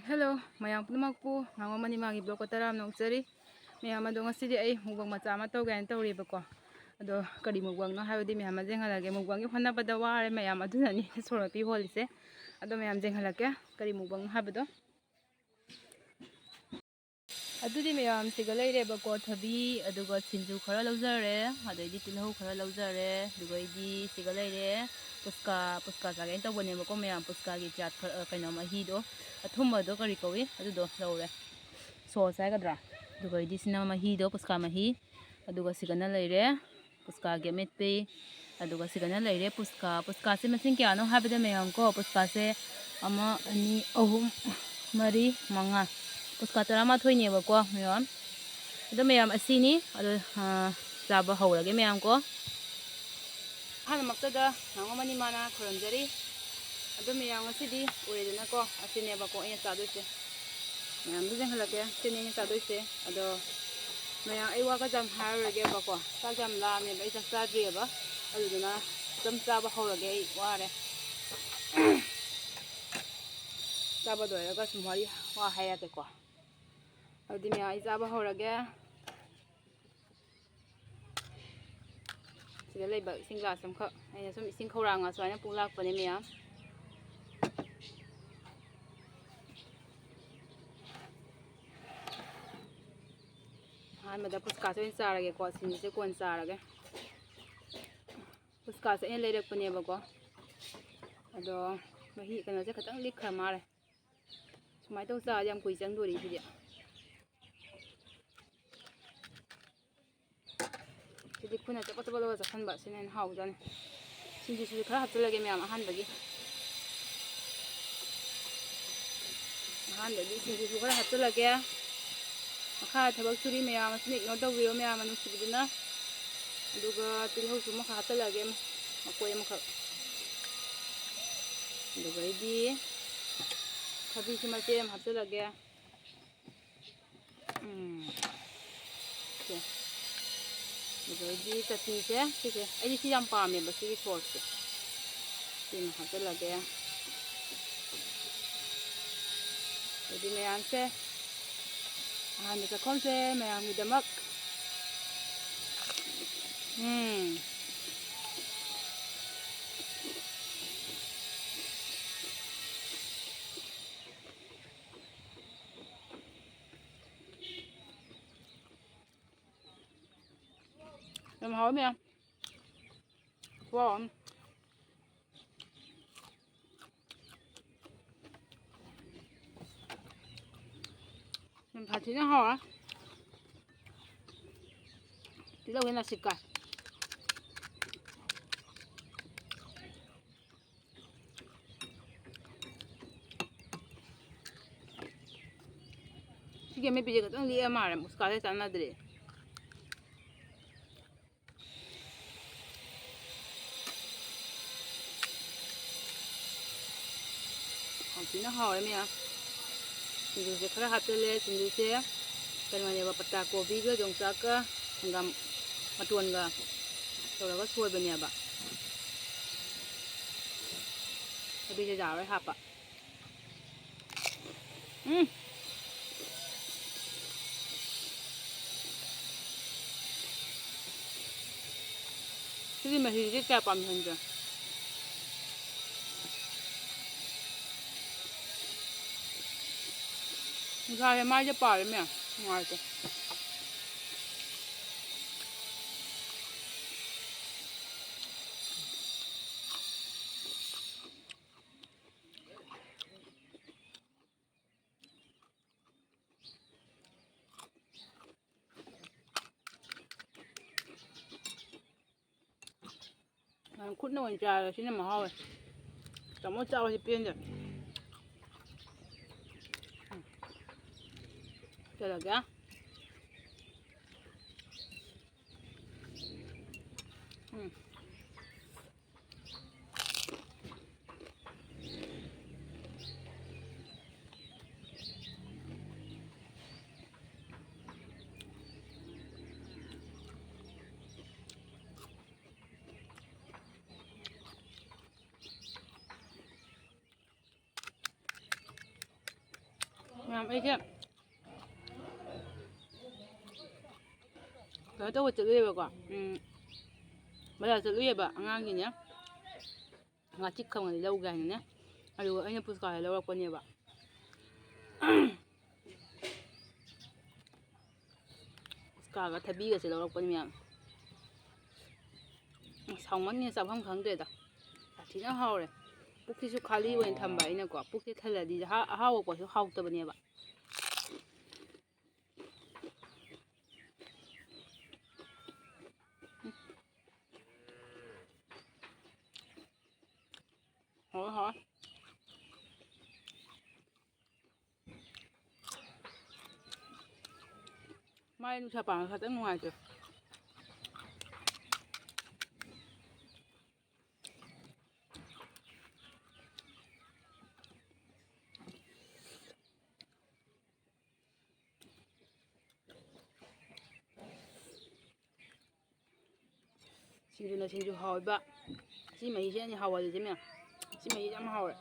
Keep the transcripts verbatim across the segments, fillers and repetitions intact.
Hello, ꯃꯌꯥꯝ ꯄꯨꯝꯅꯃꯛꯄꯨ ꯉꯥꯉꯣꯝ ꯃꯅꯤꯃꯥꯒꯤ vlog ꯇꯔꯥꯝꯅ ꯑꯣꯛꯆꯔꯤ꯫ ꯃꯌꯥꯝ ꯑꯗꯣ, ꯉꯁꯤꯗꯤ ꯑꯩ mukbang ꯃꯆꯥ ꯑꯃ ꯇꯧꯒꯦ ꯍꯥꯏꯅ ꯇꯧꯔꯤꯕꯀꯣ꯫ ꯑꯗꯣ ꯀꯔꯤ mukbangꯅꯣ ꯍꯥꯏꯕꯗꯤ ꯃꯌꯥꯝ ꯑꯃ ꯌꯦꯡꯍꯜꯂꯒꯦ꯫ Mukbangꯒꯤ ꯍꯣꯠꯅꯕꯗ ꯋꯥꯔꯦ ꯃꯌꯥꯝ, ꯑꯗꯨꯅꯅꯤ ꯁꯣꯔ ꯃꯄꯤ ꯍꯣꯜꯂꯤꯁꯦ꯫ ꯑꯗꯣ ꯃꯌꯥꯝ ꯌꯦꯡꯍꯜꯂꯛꯀꯦ ꯀꯔꯤ mukbangꯅꯣ ꯍꯥꯏꯕꯗꯣ꯫ ꯑꯗꯨꯗꯤ ꯃꯌꯥꯝ ꯁꯤꯒ ꯂꯩꯔꯦꯕꯀꯣ, ꯊꯕꯤ, ꯑꯗꯨꯒ ꯁꯤꯡꯖꯨ ꯈꯔ ꯂꯧꯖꯔꯦ, ꯑꯗꯩꯗꯤ ꯇꯤꯜꯍꯧ ꯈꯔ ꯂꯧꯖꯔꯦ, ꯑꯗꯨꯒ ꯑꯩꯗꯤ ꯁꯤꯒ ꯂꯩꯔꯦ, ꯄꯨꯁꯀꯥ, ꯄꯨꯁꯀꯥ ꯆꯥꯒꯦꯅ ꯇꯧꯕꯅꯦꯕꯀꯣ ꯃꯌꯥꯝ, ꯄꯨꯁꯀꯥꯒꯤ ꯆꯥꯠ ꯈꯔ, ꯀꯩꯅꯣ, ꯃꯍꯤꯗꯣ, ꯑꯊꯨꯝꯕꯗꯣ ꯀꯔꯤ ꯀꯧꯏ, ꯑꯗꯨꯗꯣ ꯂꯧꯔꯦ, ꯁꯣꯁ ꯍꯥꯏꯒꯗ꯭ꯔꯥ, ꯑꯗꯨꯒ ꯑꯩꯗꯤ ꯁꯤꯅ ꯃꯍꯤꯗꯣ, ꯄꯨꯁꯀꯥ ꯃꯍꯤ, ꯑꯗꯨꯒ ꯁꯤꯒꯅ ꯂꯩꯔꯦ ꯄꯨꯁꯀꯥꯒꯤ ꯑꯃꯦꯠꯄꯤ, ꯑꯗꯨꯒ ꯁꯤꯒꯅ ꯂꯩꯔꯦ ꯄꯨꯁꯀꯥ꯫ ꯄꯨꯁꯀꯥꯁꯦ ꯃꯁꯤꯡ ꯀꯌꯥꯅꯣ ꯍꯥꯏꯕꯗ ꯃꯌꯥꯝ ꯀꯣ, ꯄꯨꯁꯀꯥꯁꯦ ꯑꯃ, ꯑꯅꯤ, ꯑꯍꯨꯝ, ꯃꯔꯤ, ꯃꯉꯥ, ꯄꯨꯁꯀꯥ ꯇꯔꯥꯃꯥꯊꯣꯏꯅꯦꯕꯀꯣ ꯃꯌꯥꯝ꯫ ꯑꯗꯣ ꯃꯌꯥꯝ ꯑꯁꯤꯅꯤ꯫ ꯑꯗꯣ, ꯑꯥ, ꯆꯥꯕ ꯍꯧꯔꯒꯦ ꯃꯌꯥꯝ ꯀꯣ꯫ ꯑꯍꯥꯟꯕꯃꯛꯇꯗ ꯉꯥꯉꯣꯝ ꯃꯅꯤꯃꯥꯅ ꯈꯨꯔꯨꯝꯖꯔꯤ꯫ ꯑꯗꯣ ꯃꯌꯥꯝ ꯉꯁꯤꯗꯤ ꯎꯔꯦꯗꯅꯀꯣ, ꯑꯁꯤꯅꯦꯕꯀꯣ ꯑꯩꯅ ꯆꯥꯗꯣꯏꯁꯦ꯫ ꯃꯌꯥꯝꯗꯨ ꯌꯦꯡꯍꯜꯂꯛꯀꯦ꯫ ꯁꯤꯅꯤ ꯑꯩꯅ ꯆꯥꯗꯣꯏꯁꯦ꯫ ꯑꯗꯣ ꯃꯌꯥꯝ, ꯑꯩ ꯋꯥꯒ ꯌꯥꯝ ꯍꯥꯏꯔꯔꯣꯏꯒꯦꯕꯀꯣ꯫ ꯆꯥꯛ ꯌꯥꯝ ꯂꯥꯝꯃꯦꯕ, ꯑꯩ ꯆꯥꯛ ꯆꯥꯗ꯭ꯔꯤꯑꯕ꯫ ꯑꯗꯨꯗꯨꯅ ꯑꯗꯨꯝ ꯆꯥꯕ ꯍꯧꯔꯒꯦ, ꯑꯩ ꯋꯥꯔꯦ꯫ ꯆꯥꯕ ꯂꯣꯏꯔꯒ ꯁꯨꯝ ꯋꯥꯔꯤ, ꯋꯥ ꯍꯥꯏꯔꯛꯀꯦꯀꯣ꯫ ꯑꯗꯨꯗꯤ ꯃꯌꯥꯝ, ꯑꯩ ꯆꯥꯕ ꯍꯧꯔꯒꯦ꯫ ꯁꯤꯗ ꯂꯩꯕ ꯏꯁꯤꯡ glass ꯑꯃꯈꯛ꯫ ꯑꯩꯅ ꯁꯨꯝ ꯏꯁꯤꯡ ꯈꯧꯔꯥꯡꯉ ꯁꯨꯃꯥꯏꯅ ꯄꯨ ꯂꯥꯛꯄꯅꯦ ꯃꯌꯥꯝ꯫ ꯑꯍꯥꯟꯕꯗ ꯄꯨꯁꯀꯥꯁꯦ ꯑꯣꯏꯅ ꯆꯥꯔꯒꯦꯀꯣ, ꯁꯤꯡꯖꯨꯁꯦ ꯀꯣꯟꯅ ꯆꯥꯔꯒꯦ꯫ ꯄꯨꯁꯀꯥꯁꯦ ꯑꯩꯅ ꯂꯩꯔꯛꯄꯅꯦꯕꯀꯣ, ꯑꯗꯣ ꯃꯍꯤ, ꯀꯩꯅꯣꯁꯦ ꯈꯤꯇꯪ ꯂꯤꯛꯈ꯭ꯔ ꯃꯥꯜꯂꯦ꯫ ꯁꯨꯃꯥꯏꯅ ꯇꯧ ꯆꯥꯔꯗꯤ ꯌꯥꯝ ꯀꯨꯏ ꯆꯪꯗꯣꯔꯤ ꯁꯤꯗꯤ꯫ ꯁꯤꯗꯤ ꯈꯨꯠꯅ ꯆꯄꯠ ꯆꯄꯠ ꯂꯧꯔ ꯆꯥꯁꯟꯕ, ꯁꯤꯅ ꯍꯦꯟꯅ ꯍꯥꯎꯖꯥꯠꯅꯤ꯫ ꯁꯤꯡꯖꯨꯁꯤꯁꯨ ꯈꯔ ꯍꯥꯞꯆꯤꯜꯂꯒꯦ ꯃꯌꯥꯝ ꯑꯍꯥꯟꯕꯒꯤ꯫ ꯑꯍꯥꯟꯕꯒꯤ ꯁꯤꯡꯖꯨꯁꯨ ꯈꯔ ꯍꯥꯞꯆꯤꯜꯂꯒꯦ꯫ ꯃꯈꯥ ꯊꯕꯛ ꯁꯨꯔꯤ ꯃꯌꯥꯝ ꯑꯁꯤꯅ ignore ꯇꯧꯕꯤꯔꯣ ꯃꯌꯥꯝ ꯅꯨꯡꯁꯤꯕꯤꯗꯨꯅ꯫ ꯑꯗꯨꯒ ꯇꯤꯜꯍꯧꯁꯨ ꯑꯃꯈꯛ ꯍꯥꯞꯆꯤꯜꯂꯒꯦ, ꯃꯀꯣꯏ ꯑꯃꯈꯛ꯫ ꯑꯗꯨꯒ ꯑꯩꯗꯤ ꯊꯕꯤꯁꯨ ꯃꯆꯦꯠ ꯑꯃ ꯍꯥꯞꯆꯤꯜꯂꯒꯦ꯫ ꯎꯝ꯫ ꯁꯦ꯫ ꯑꯗꯩꯗꯤ ꯆꯠꯅꯤꯁꯦ, ꯁꯤꯁꯦ, ꯑꯩꯗꯤ ꯁꯤ ꯌꯥꯝ ꯄꯥꯝꯃꯦꯕ, ꯁꯤꯒꯤ sauceꯁꯦ꯫ ꯁꯤꯃ ꯍꯥꯞꯆꯤꯜꯂꯒꯦ꯫ ꯑꯗꯨꯗꯤ ꯃꯌꯥꯝꯁꯦ, ꯑꯍꯥꯟꯕ ꯆꯥꯛꯈꯨꯝꯁꯦ ꯃꯌꯥꯝꯒꯤꯗꯃꯛ꯫ ꯎꯝ꯫ ꯌꯥꯝ ꯍꯥꯎꯋꯤ ꯃꯌꯥꯝ꯫ ꯈꯨꯍꯥꯎ ꯑꯃ꯫ ꯌꯥꯝ ꯁꯥꯊꯤꯅ ꯍꯥꯎꯔꯦ꯫ ꯇꯤꯜꯍꯧꯁꯦ ꯅꯥꯁꯤꯛ ꯀꯥꯏ꯫ ꯁꯤꯒꯤ ꯑꯃꯦꯠꯄꯤꯁꯦ ꯈꯤꯇꯪ ꯂꯤꯛꯑ ꯃꯥꯜꯂꯦ, ꯃꯨꯁꯀꯥꯁꯦ ꯆꯥꯟꯅꯗ꯭ꯔꯦ꯫ ꯌꯥꯝ ꯊꯤꯅ ꯍꯥꯎꯔꯦ ꯃꯌꯥꯝ꯫ ꯁꯤꯡꯖꯨꯁꯦ ꯈꯔ ꯍꯥꯞꯆꯤꯜꯂꯦ꯫ ꯁꯤꯡꯖꯨꯁꯦ ꯀꯩꯅꯣꯅꯦꯕ, ꯄꯇꯥ ꯀꯣꯕꯤꯒ ꯌꯣꯡꯆꯥꯛꯀ ꯍꯪꯒꯥꯝ ꯃꯇꯣꯟꯒ ꯇꯧꯔꯒ ꯁꯣꯏꯕꯅꯦꯕ꯫ ꯊꯕꯤꯁꯦ ꯌꯥꯔꯣꯏ ꯍꯥꯞꯄ꯫ ꯎꯝ꯫ ꯁꯤꯗꯤ ꯃꯍꯤꯁꯦ ꯀꯌꯥ ꯄꯥꯝꯖꯟꯗ꯭ꯔꯦ꯫ ꯅꯨꯡꯁꯥꯁꯦ ꯃꯥꯏꯁꯦ ꯄꯥꯜꯂꯦ ꯃꯌꯥꯝ꯫ ꯅꯨꯡꯉꯥꯏꯇꯦ꯫ ꯈꯨꯠꯅ ꯑꯣꯏꯅ ꯆꯥꯔꯒ ꯁꯤꯅ ꯃꯍꯥꯎꯋꯦ꯫ ꯆꯥꯃꯁ ꯆꯥꯕꯁꯤ ꯄꯦꯟꯗꯦ꯫ ꯎꯝ꯫ ꯀꯩꯗꯧꯔꯒꯦ? ꯎꯝ꯫ ꯃꯌꯥꯝ, ꯑꯩꯁꯦ ꯀꯩꯅꯣ ꯇꯧꯕ ꯆꯠꯂꯨꯏꯌꯦꯕꯀꯣ, ꯎꯝ, ꯕꯖꯥꯔ ꯆꯠꯂꯨꯏꯌꯦꯕ ꯑꯉꯥꯡꯒꯤꯅꯦ꯫ ꯉꯥꯆꯤꯛ ꯈꯪꯉꯗꯤ ꯂꯧꯒꯦ ꯍꯥꯏꯅꯅꯦ꯫ ꯑꯗꯨꯒ ꯑꯩꯅ ꯄꯨꯁꯀꯥꯗ ꯂꯧꯔꯛꯄꯅꯦꯕ꯫ ꯄꯨꯁꯀꯥꯒ ꯊꯕꯤꯒꯁꯦ ꯂꯧꯔꯛꯄꯅꯤ ꯃꯌꯥꯝ꯫ ꯑꯁ, ꯍꯥꯎꯃꯟꯒꯤꯗꯅ ꯆꯥꯐꯝ ꯈꯪꯗ꯭ꯔꯦꯗ꯫ ꯁꯥꯊꯤꯅ ꯍꯥꯎꯔꯦ꯫ ꯄꯨꯛꯁꯤꯁꯨ ꯈꯥꯂꯤ ꯑꯣꯏꯅ ꯊꯝꯕ ꯑꯩꯅꯀꯣ꯫ ꯄꯨꯛꯁꯦ ꯊꯜꯂꯗꯤ ꯍꯥ-, ꯑꯍꯥꯎꯕ ꯄꯣꯠꯁꯨ ꯍꯥꯎꯇꯕꯅꯦꯕ꯫ ꯍꯣꯏ, ꯍꯣꯏ꯫ ꯃꯥꯏ ꯅꯨꯡꯁꯥ ꯄꯥꯟꯕ ꯈꯛꯇꯪ ꯅꯨꯡꯉꯥꯏꯇꯦ꯫ ꯁꯤꯡꯖꯨꯅ ꯁꯤꯡꯖꯨ ꯍꯥꯎꯋꯦꯕ꯫ ꯁꯤ ꯃꯍꯤꯁꯦ ꯑꯩꯅ ꯍꯥꯎꯍꯜꯂꯤꯁꯦ ꯃꯌꯥꯝ꯫ ꯁꯤ ꯃꯍꯤꯁꯦ ꯌꯥꯝ ꯍꯥꯎꯋꯦ꯫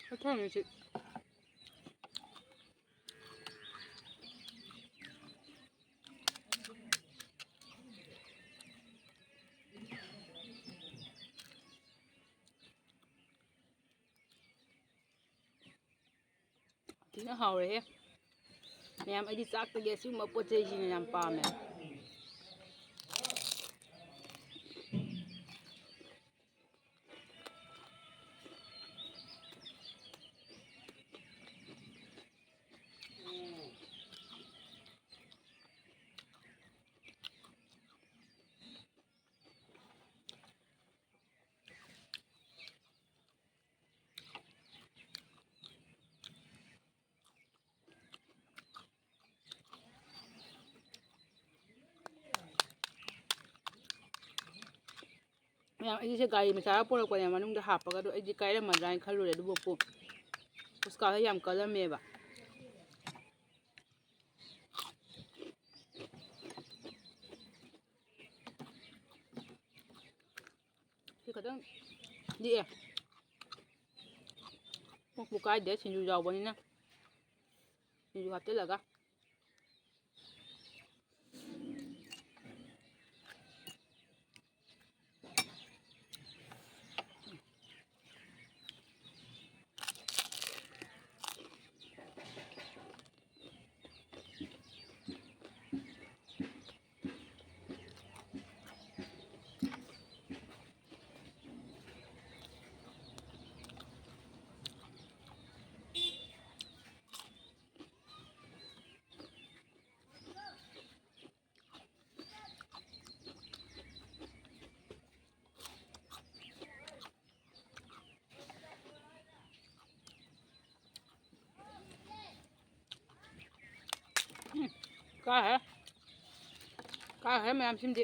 ꯆꯠꯊꯔꯅꯤ ꯁꯤ꯫ ꯊꯤꯅ ꯍꯥꯎꯔꯦꯍꯦ꯫ ꯃꯌꯥꯝ, ꯑꯩꯗꯤ ꯆꯥꯛꯇꯒꯤ ꯑꯁꯤꯒꯨꯝꯕ ꯄꯣꯠ ꯆꯩꯁꯤꯅ ꯌꯥꯝ ꯄꯥꯝꯃꯦ꯫ ꯃꯌꯥꯝ, ꯑꯩꯁꯦ ꯒꯥꯔꯤ ꯃꯆꯥꯗ ꯄꯣꯔꯛꯄꯅꯦ, ꯃꯅꯨꯡꯗ ꯍꯥꯞꯄꯒ, ꯑꯗꯣ ꯑꯩꯗꯤ ꯀꯥꯏꯔꯝꯃꯗ꯭ꯔꯥ ꯍꯥꯏꯅ ꯈꯜꯂꯨꯔꯦ꯫ ꯑꯗꯨꯕꯨ ꯄꯨ-, ꯄꯨꯁꯀꯥꯗ ꯌꯥꯝ ꯀꯜꯂꯝꯃꯦꯕ꯫ ꯁꯤ ꯈꯇꯪ ꯂꯤꯛꯑꯦ꯫ ꯃꯣꯛꯄꯨ ꯀꯥꯏꯗꯦ, ꯁꯤꯡꯖꯨ ꯌꯥꯎꯕꯅꯤꯅ꯫ ꯁꯤꯡꯖꯨ ꯍꯥꯞꯆꯤꯜꯂꯒ꯫ ꯎꯝ, ꯀꯥꯏꯍꯦ꯫ ꯀꯥꯏꯍꯦ ꯃꯌꯥꯝꯁꯤꯝꯗꯤ꯫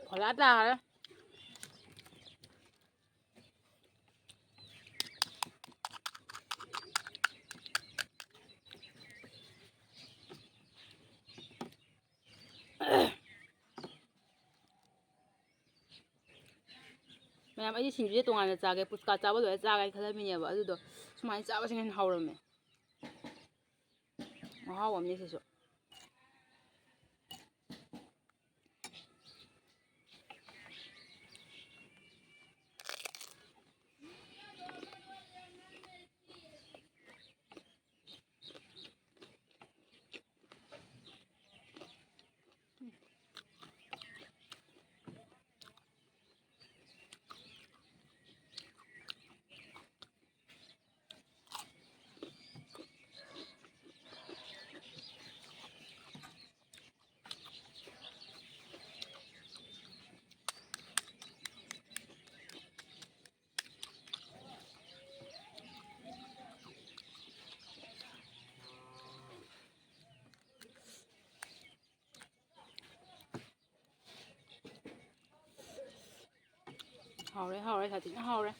ꯐꯣꯂꯥ ꯇꯥꯔꯦ꯫ ꯃꯌꯥꯝ, ꯑꯩꯗꯤ ꯁꯤꯡꯖꯨꯁꯦ ꯇꯣꯉꯥꯟꯅ ꯆꯥꯒꯦ, ꯄꯨꯁꯀꯥ ꯆꯥꯕ ꯂꯣꯏꯔ ꯆꯥꯒꯦ ꯈꯜꯂꯝꯃꯤꯅꯦꯕ꯫ ꯑꯗꯨꯗꯣ ꯁꯨꯃꯥꯏꯅ ꯆꯥꯕꯁꯤꯅ ꯍꯦꯟꯅ ꯍꯥꯎꯔꯝꯃꯦ꯫ ꯃꯍꯥꯎ ꯑꯃꯅꯦ ꯁꯤꯁꯨ꯫ ꯍꯥꯎꯔꯦ, ꯍꯥꯎꯔꯦ, ꯁꯥꯊꯤꯅ ꯍꯥꯎꯔꯦ꯫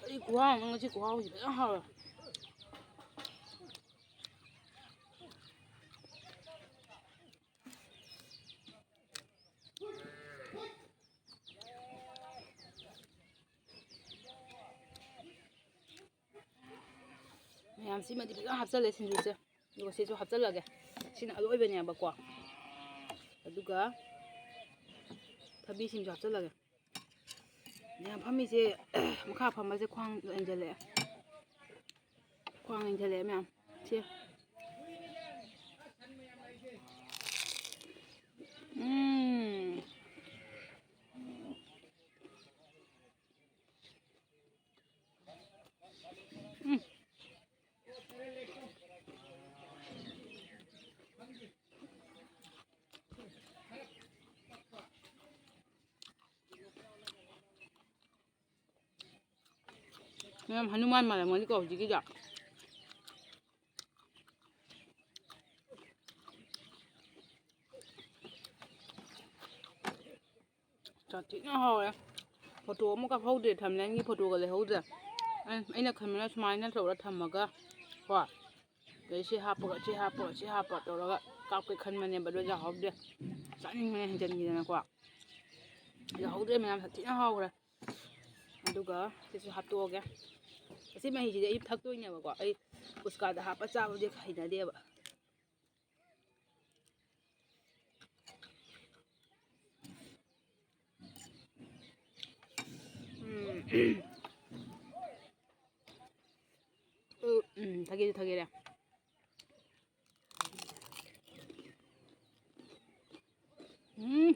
ꯑꯩ ꯈꯨꯍꯥꯎ ꯑꯃ, ꯉꯁꯤ ꯈꯨꯍꯥꯎꯁꯤꯗꯤ ꯌꯥꯝ ꯍꯥꯎꯋꯦ꯫ ꯃꯌꯥꯝꯁꯤꯃꯗꯤ ꯐꯖꯅ ꯍꯥꯞꯆꯜꯂꯦ ꯁꯤꯡꯖꯨꯁꯦ꯫ ꯑꯗꯨꯒ ꯁꯤꯁꯨ ꯍꯥꯞꯆꯜꯂꯒꯦ꯫ ꯁꯤꯅ ꯑꯔꯣꯏꯕꯅꯦꯕꯀꯣ꯫ ꯑꯗꯨꯒ ꯊꯕꯤꯁꯤꯡꯁꯨ ꯍꯥꯞꯆꯜꯂꯒꯦ꯫ ꯃꯌꯥꯝ ꯐꯝꯃꯤꯁꯦ, ꯃꯈꯥ ꯐꯝꯕꯁꯦ ꯈ꯭ꯋꯥꯡ ꯂꯦꯡꯖꯜꯂꯛꯑꯦ꯫ ꯈ꯭ꯋꯥꯡ ꯂꯦꯡꯖꯜꯂꯛꯑꯦ ꯃꯌꯥꯝ꯫ ꯁꯦ꯫ ꯎꯝ꯫ ꯎꯝ꯫ ꯃꯌꯥꯝ ꯍꯅꯨꯃꯥꯟ ꯃꯥꯜꯂꯝꯒꯅꯤꯀꯣ ꯍꯧꯖꯤꯛꯀꯤꯗꯣ꯫ ꯁꯥꯊꯤꯅ ꯍꯥꯎꯋꯦ꯫ ꯐꯣꯇꯣ ꯑꯃ ꯀꯥꯞꯍꯧꯗ꯭ꯔꯦ, ꯊꯝꯅꯦꯜꯒꯤ ꯐꯣꯇꯣꯒ ꯂꯩꯍꯧꯗ꯭ꯔꯦ꯫ ꯑꯩ-, ꯑꯩꯅ ꯈꯟꯕꯅ ꯁꯨꯃꯥꯏꯅ ꯇꯧꯔ ꯊꯝꯃꯒ ꯀꯣ, ꯑꯗꯩ ꯁꯤ ꯍꯥꯞꯄꯒ, ꯁꯤ ꯍꯥꯞꯄꯒ, ꯁꯤ ꯍꯥꯞꯄ ꯇꯧꯔꯒ ꯀꯥꯞꯀꯦ ꯈꯟꯕꯅꯦꯕ, ꯑꯗꯣ ꯌꯥꯍꯧꯗꯦ꯫ ꯆꯥꯅꯤꯡꯕꯅ ꯍꯦꯟꯖꯟꯈꯤꯗꯅꯀꯣ꯫ ꯌꯥꯍꯧꯗ꯭ꯔꯦ ꯃꯌꯥꯝ, ꯁꯥꯊꯤꯅ ꯍꯥꯎꯈ꯭ꯔꯦ꯫ ꯑꯗꯨꯒ ꯁꯤꯁꯨ ꯍꯥꯞꯇꯣꯛꯑꯒꯦ꯫ ꯑꯁꯤ ꯃꯍꯤꯁꯤꯗꯤ ꯑꯩ ꯊꯛꯇꯣꯏꯅꯦꯕꯀꯣ꯫ ꯑꯩ ꯄꯨꯁꯀꯥꯗ ꯍꯥꯞꯄ ꯆꯥꯕꯗꯤ ꯍꯩꯅꯗꯦꯕ꯫ ꯎꯝ꯫ ꯎꯝ, ꯊꯛꯀꯦꯗꯤ ꯊꯛꯀꯦꯔꯦ꯫ ꯎꯝ꯫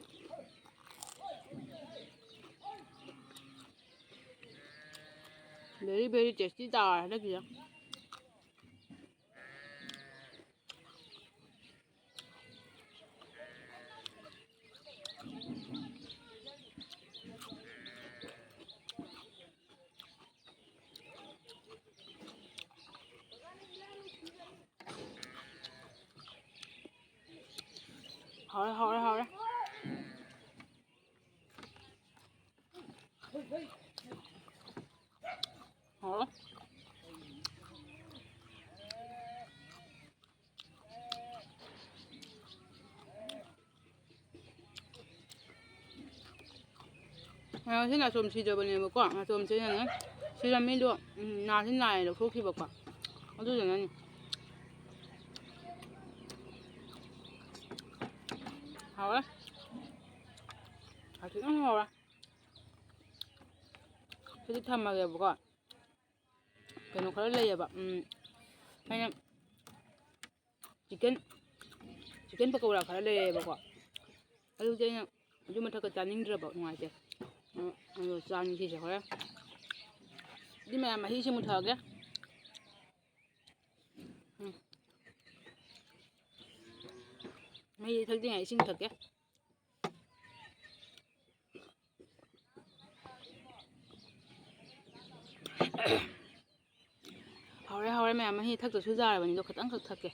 Very, very tasty ꯇꯥꯔꯦ ꯍꯟꯗꯛꯀꯤꯁꯦ꯫ ꯍꯥꯎꯔꯦ, ꯍꯥꯎꯔꯦ, ꯍꯥꯎꯔꯦ꯫ ꯍꯥꯎꯔꯦ꯫ ꯉꯁꯤ ꯅꯥꯆꯣꯝ ꯁꯤꯖꯕꯅꯦꯕꯀꯣ, ꯅꯥꯆꯣꯝꯁꯦ ꯑꯩꯅꯅꯦ ꯁꯤꯔꯝꯃꯤꯗꯣ, ꯎꯝ, ꯅꯥꯁꯤ ꯅꯥꯏ ꯂꯧꯊꯣꯛꯈꯤꯕꯀꯣ, ꯑꯗꯨꯗꯨꯅꯅꯤ꯫ ꯍꯥꯎꯔꯦ꯫ ꯍꯥꯎꯔꯦ꯫ ꯁꯤꯗꯤ ꯊꯝꯃꯒꯦꯕꯀꯣ꯫ ꯀꯩꯅꯣ ꯈꯔ ꯂꯩꯌꯦꯕ, ꯎꯝ, ꯑꯩꯅ chicken, chicken ꯄꯀꯧꯔꯥ ꯈꯔ ꯂꯩꯔꯛꯑꯦꯕꯀꯣ꯫ ꯑꯗꯨꯗꯤ ꯑꯩꯅ ꯑꯗꯨ ꯃꯊꯛꯇ ꯆꯥꯅꯤꯡꯗ꯭ꯔꯕ, ꯅꯨꯡꯉꯥꯏꯇꯦ꯫ ꯑ, ꯑꯗꯣ ꯆꯥꯅꯤ ꯁꯤꯁꯦ ꯍꯣꯔꯦꯟ꯫ ꯑꯗꯨꯗꯤ ꯃꯌꯥꯝ ꯃꯍꯤꯁꯦ ꯑꯃꯨꯛ ꯊꯛꯑꯒꯦ꯫ ꯎꯝ꯫ ꯃꯍꯤ ꯊꯛꯇ꯭ꯔꯤꯉꯩ ꯏꯁꯤꯡ ꯊꯛꯀꯦ꯫ ꯍꯥꯎꯔꯦ, ꯍꯥꯎꯔꯦ ꯃꯌꯥꯝ, ꯃꯍꯤ ꯊꯛꯇ꯭ꯔꯁꯨ ꯌꯥꯔꯕꯅꯤꯗꯣ, ꯈꯤꯇꯪꯈꯛ ꯊꯛꯀꯦ꯫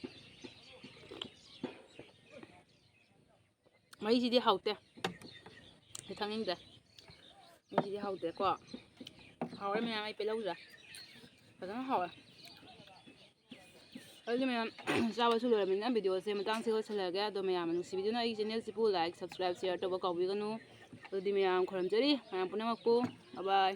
ꯃꯍꯤꯁꯤꯗꯤ ꯍꯥꯎꯇꯦ꯫ ꯑꯩ ꯊꯛꯅꯤꯡꯗꯦ꯫ ꯃꯍꯤꯁꯤꯗꯤ ꯍꯥꯎꯇꯦꯀꯣ꯫ ꯍꯥꯎꯔꯦ ꯃꯌꯥꯝ, ꯑꯩ ꯄꯦꯜꯍꯧꯗ꯭ꯔꯦ꯫ ꯐꯖꯅ ꯍꯥꯎꯔꯦ꯫ ꯑꯗꯨꯗꯤ ꯃꯌꯥꯝ, ꯆꯥꯕꯁꯨ ꯂꯣꯏꯔꯕꯅꯤꯅ videoꯁꯦ ꯃꯇꯥꯡꯁꯤꯗ ꯂꯣꯏꯁꯤꯜꯂꯒꯦ꯫ ꯑꯗꯣ ꯃꯌꯥꯝꯅ ꯅꯨꯡꯁꯤꯕꯤꯗꯨꯅ ꯑꯩꯒꯤ channelꯁꯤꯕꯨ like, subscribe, share ꯇꯧꯕ ꯀꯥꯎꯕꯤꯒꯅꯨ꯫ ꯑꯗꯨꯗꯤ ꯃꯌꯥꯝ ꯈꯨꯔꯨꯝꯖꯔꯤ, ꯃꯌꯥꯝ ꯄꯨꯝꯅꯃꯛꯄꯨ꯫ Bye bye꯫